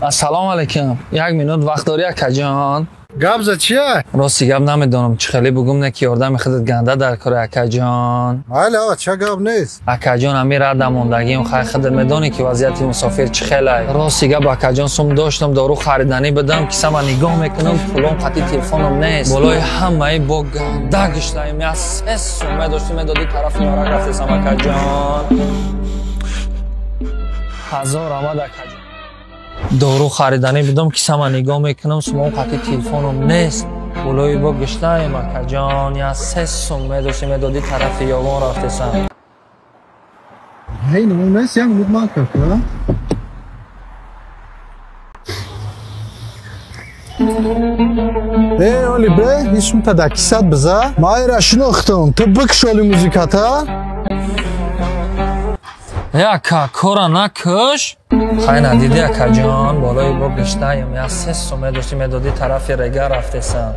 Ассалому алайкум. Як минут вақт дорӣ, акаҷон? Гап за чия? Рости гап намедонам чӣ хеле бугум, не ки ёрдами худат ганда дар кори, акаҷон. Майли, ава, ча гап нест. Акаҷон, ами рада мондагим, хай худат медонӣ ки вазъияти мусофир чӣ хелай. Рости гап, акаҷон, сум доштам, дору хариданӣ бидам, кисама нигоҳ мекунам, пулом қати телефоном нест. Болои ҳамаи бо ганда гиштаем, я се сум медоштӣ, медодӣ, тарафи норак рафтесам, акаҷон. Ҳазор омад, акаҷон. Дору хариданӣ бидам, кисама нигоҳ мекунам, сумом қати телефоном нест. Болои бо гиштаем, акаҷон, я се сум медоштӣ, медодӣ, тарафи ёвон рафтесам. Ҳей, нумон нест, як минут ман кака. Эй, оли бе, ин сумта дар кисат биза. Майра шинохтам, ту бикшоли музиката. Яка, кора накуш. Хай надидӣ, акаҷон, болои бо гиштаем, я се сум медоштӣ, медодӣ, тарафи рега рафтесам.